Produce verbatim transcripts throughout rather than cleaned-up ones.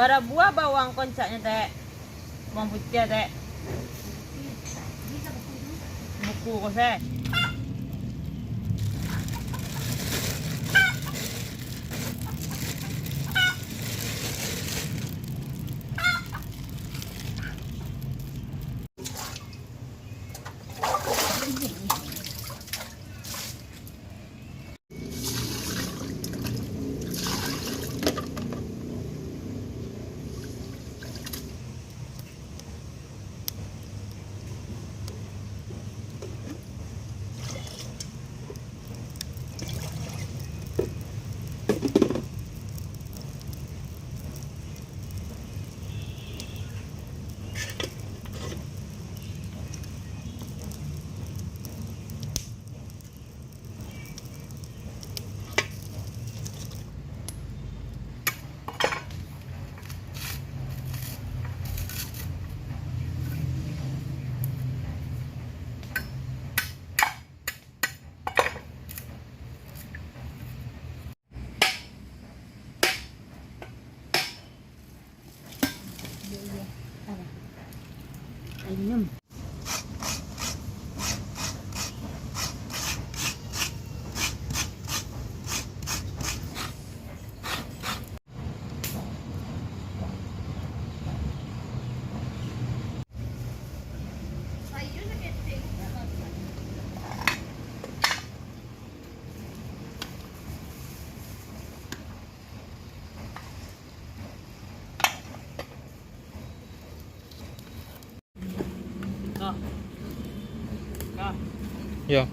Bara buah bawang koncaknyo, Tek? Bawang putiah, Tek? Buku ko, Tek. Yo.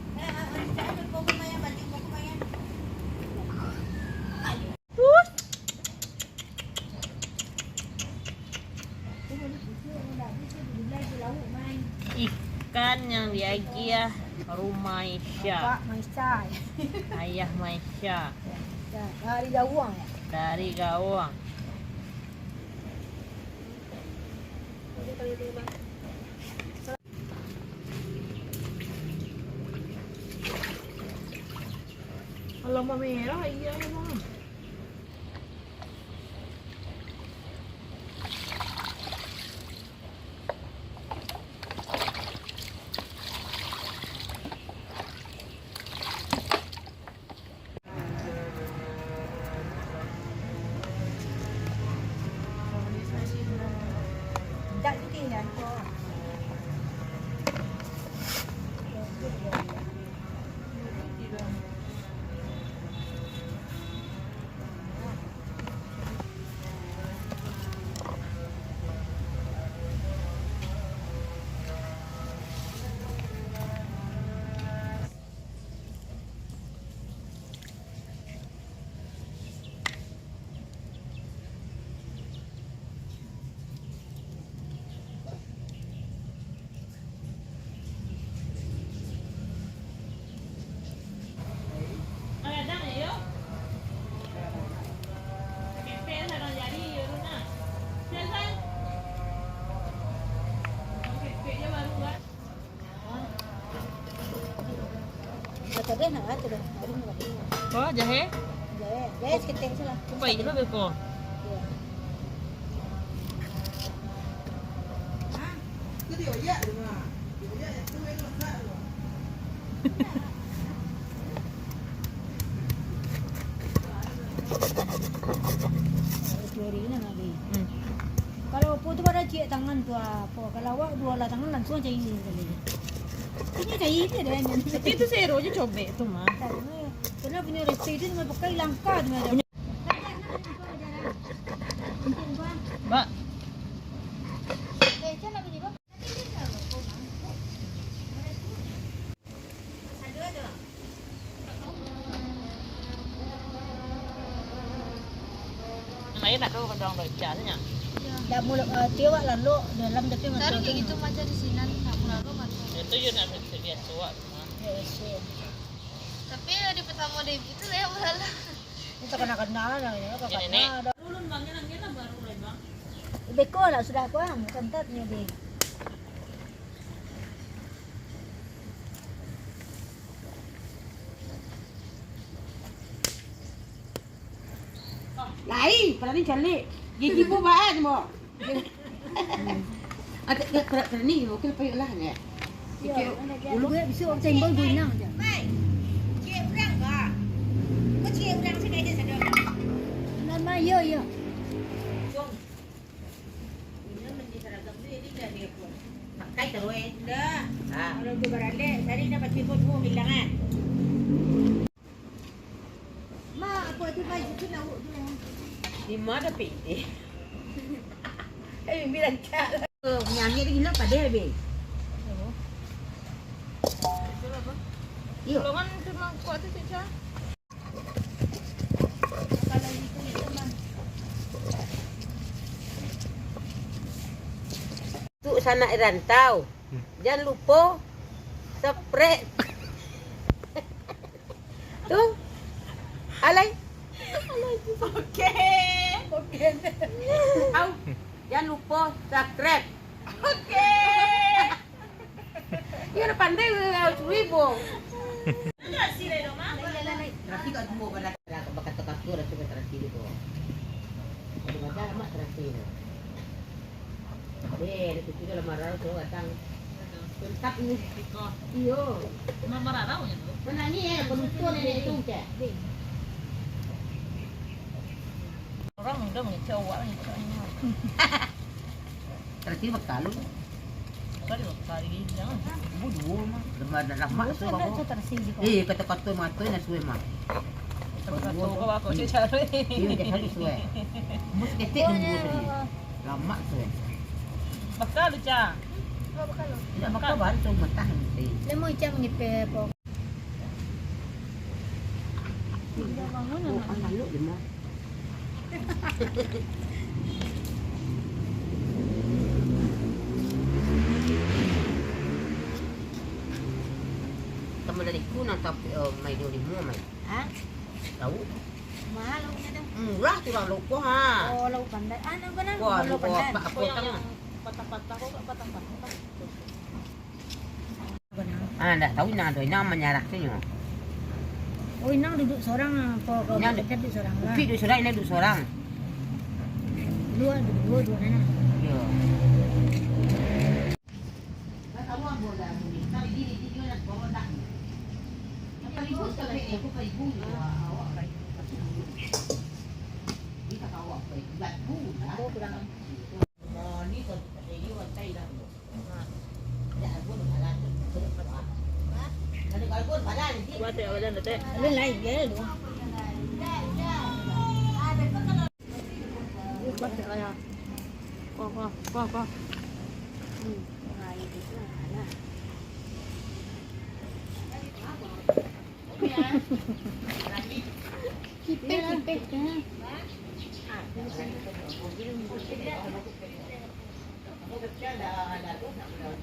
Ikan yang diagiah Rumaisya. Bapak Maisya. Ayah Maisya. Ya, dari Gawang, ya? Dari Gawang. Kalau mamerah, iya, emang. Ado nan ado tu dah. Ado nan ado. Oh, jahe? Jahe. Jahe saketek se lah. Kupai je lah beko. Iyo. Dua hari ni lagi. Hmm. Kalau apo tu bara ciek tangan tu apo. Kalau awak duo lah tangan langsuang cari ni kali. Ini cari dia deh. Tapi itu sero je cobek tu mah. Karena punya rasa itu cuma pakai langka tu ada. Mbak. Lain nak tu kodong doca tu nya. Dak mulu, eh, tiwak lalu dalam tapi macam tu. Itu macam di sinan nak mulalu macam. Itu je nak biasa awak tu mah. Ya, biasa. Tapi hari pertama deh itu saya mulalu. Ini takana-kana lah ya, kakak. Nenek. Ulun bang, ngilang-ngilang baru lah bang. Beko lah sudah aku ah, santat ni deh. Lai, pala ni calik. Gigi bubakan mo. Ada, ada kerak-kerak ni, mungkin payah lah ni. Yo, ulu. Gue bisa orang tembak gue nang aja. Mai. Cik urang ka? Kau cik urang sini aja sadar. Nama, yo, yo. Jom. Ini menjadi seragam tu, ini dah dia pun. Pakai terus, eh. Dah. Ah. Kalau tu baralek, tadi dah pakai kot, oh, bilangan. Ma, aku ada baju tu nak awak bilang. Di mana pede? Eh, bilang cak. Oh, punya ambil lagi nak padah habis. Iyo. Tolongan tu mangkuk tu, Cica. Untuk sanak rantau, jan lupo subscribe. Tu. Alai. Oke. Oke. Au. Jan lupo subscribe. Oke. Iyo, lah pandai, eh, seribu. Terasi kat semua pada, pada bakato-kato, rasa terasi gitu. Ada badan amat terasi tu. Eh, ada cucu dalam marah tu datang. Lengkap ni. Iyo. Marah-marah tu. Mana ni, eh, penonton nenek tu, cak. Orang udah mengecek awak, mengecek ni. Terasi bakal lu. Kali bakal lagi, jangan. Bu duo mah. Lemah dah lama tu, kan, bang. Eh, kata-kata mata nak suai mah. Kata-kata kau aku cek cara. Iyo, dah kali suai. Mus ketek nunggu tadi. Lama tu. Bakal lu, Cang. Oh, bakal lu. Tidak bakal baru tu mentah nanti. Lemah Cang ngipe apa? Udah bangun, oh, anak. Anak lu lemah. Kamu dari ku nang tapi, eh, mai dua limo, mai. Hah? Tahu? Mahal lauknya tu. Murah tu lah lauk ko, ha. Oh, lauk pandan. Ah, lauk pandan. Wah, lauk pandan. Apa, apa. Kau yang, yang patah-patah, kau kat patah-patah. Ah, ndak tahu inang tu, inang manyarak tu nyo. Oh, inang duduk sorang, ko, ko, inang duduk sorang lah. Upik duduk sorang, inang duduk sorang. Dua, dua, dua, dua, nana. Iyo. Aku kurang. Buat ya, badan, Tek. Lain, lain, ya, dua. Buat ya, ya. Kuah, kuah, kuah, kuah. Hmm. Kipeh, kipeh.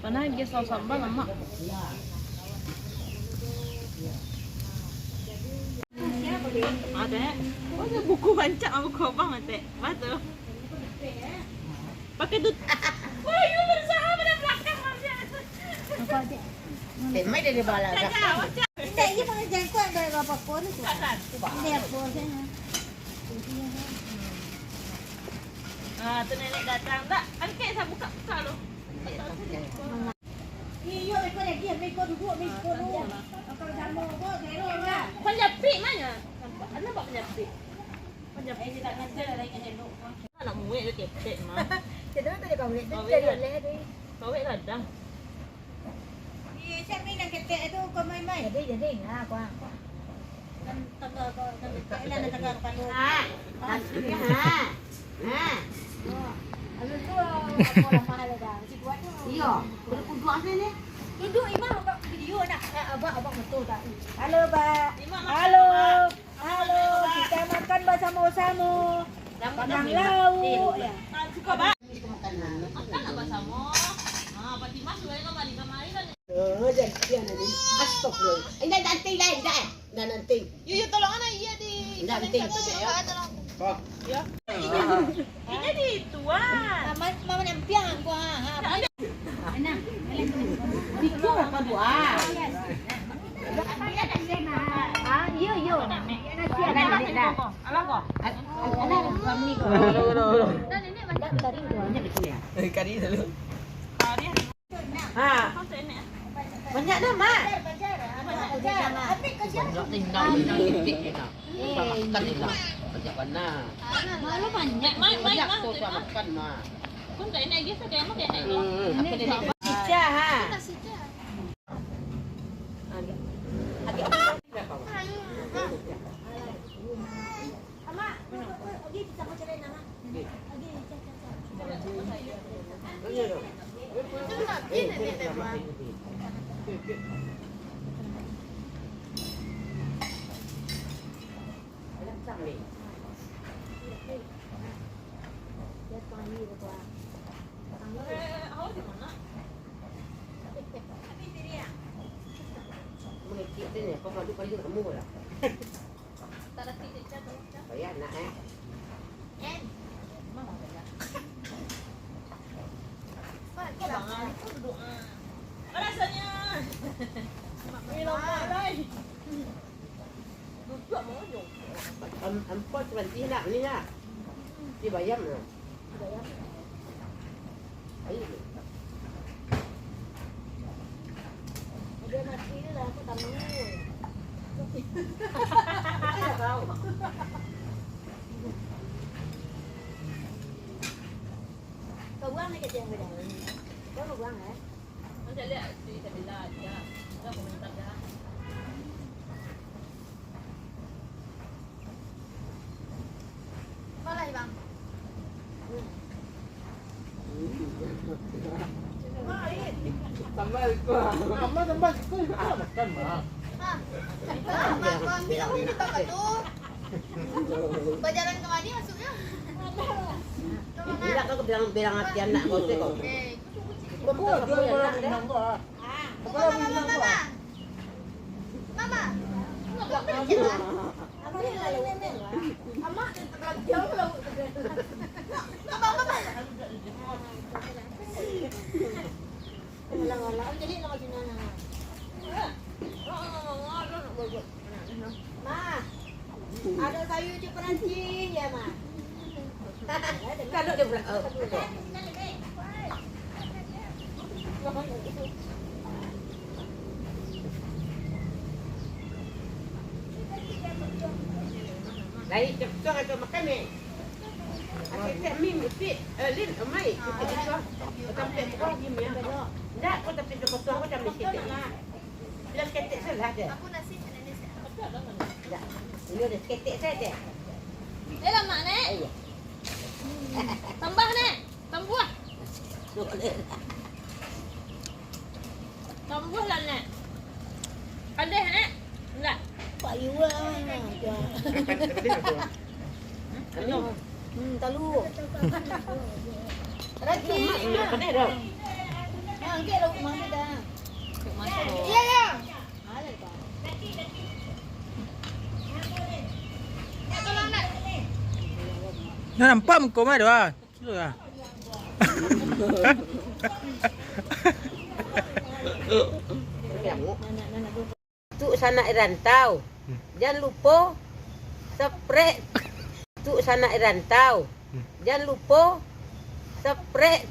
Panah gas lawan sambal, lamak. Ada. Buku rancak, buku abang, Tek. Batul. Pakai tu. Wah, you berusaha pada belakang, Bang. Apa aja? Eh, mai dari balakang. Indak, iyo pakai jangkau, ada apa-apa ni tu. Indak apa saja. Ah, tu nenek datang. Tak, angkat, saya buka-buka dulu. Iyo, iko lagi, iko duduk, iko dulu. Kalau sama, kau zero lah. Penjapit mana? Nampak, nampak penjapit. Penjapit. Eh, dia tak ngajar lagi, elok. Anak muek tu ketek, mah. Kita tak ada kawin tu, kawin cari lah. Leh tu. Kawin lah dah. Iya, siapa yang ketek tu, kau main-main? Jadi, jadi. Ha, kuah, kuah. Kan tangga kau, kan ketek lah, tangga kepala. Ha. Ha. Ha. Lalu tu, apa lah mahal dah. Mesti kuat tu. Iya. Boleh kuduak sana ni. Duduk, Imam, abang video nak. Eh, abang, abang betul tak? Halo, Pak. Imam, halo. Halo, kita makan bersama-sama. Makan lauk, ya. Suka, Pak. Makan lah bersama. Ah, Fatimah sudah kembali kemari kan? Oh, jangan, jangan, jangan. Astagfirullah. Indak, nanti lah, indak, eh. Indak, nanti. Yo, yo, tolong anak iya di. Indak, nanti. Tolong. Ya. Ini di tuan. Mama, mama nampiang gua, ha. Enak. Biko apa doa? Ah, iyo, iyo. Nasi ada. Alah, kok. Alah, alah, suami kok. Ha. Banyak dah, Mak. Banyak tinggal, banyak tinggal. Makan tinggal. Banyak bana. Malu banyak. Banyak tu, tu makan, Mak. Pun tak enak gitu, kayak emang kayak enak. Hmm. Apa dia? Cicak, ha. Mengecek tu ni, apa kalau tu paling lama lah. Payah nak, eh. Apa rasanya? Minum air. Duduk mau. Am-, ampo sebentar nak ni lah. Di bayam lah. Ayo. Dia mati ni lah, aku tak mau. Kita dah tahu. Kau buang lagi tiang beda. Kau buang, eh? Macam lihat si Sabila dia. Dia komentar dah. Tambah ikut. Tambah, tambah ikut. Makan, Mak. Ah. Ah, Mak, kau ambil aku ni, Bang, tu. Bajalan kemana maksudnya? Indak, kau bilang, bilang hati anak kau tu, kau. Eh, Bapak, dia orang bilang kau, ah. Mama, mama, mama. Mama. Mama. Mama. Mama, mama. Ma, ado sayur cik Perancis ya, Ma? Kalau dia pula, oh, betul. Lai, cepat atau makan ni? Asyik mi mesti, eh, Lin, amai, kita bisa. Sampai buah gini ya. Ndak, kau tapi sepotong, kau tapi sikit. Bilang ketek salah deh. Aku nasi kena ni. Ndak. Ini udah ketek saja. Eh, lamak, Nek. Iya. Tambah, Nek. Tambah. Tambah lah, Nek. Kadeh, Nek. Ndak. Pak Iwan aja. Hmm, talu. Racun. Kadeh dah. Ya, angkat lauk mangga dah. Iya, iya. Nah, nampak muka mah dah. Sudah. Untuk sanak rantau, jan lupo subscribe. Untuk sanak rantau, jan lupo subscribe.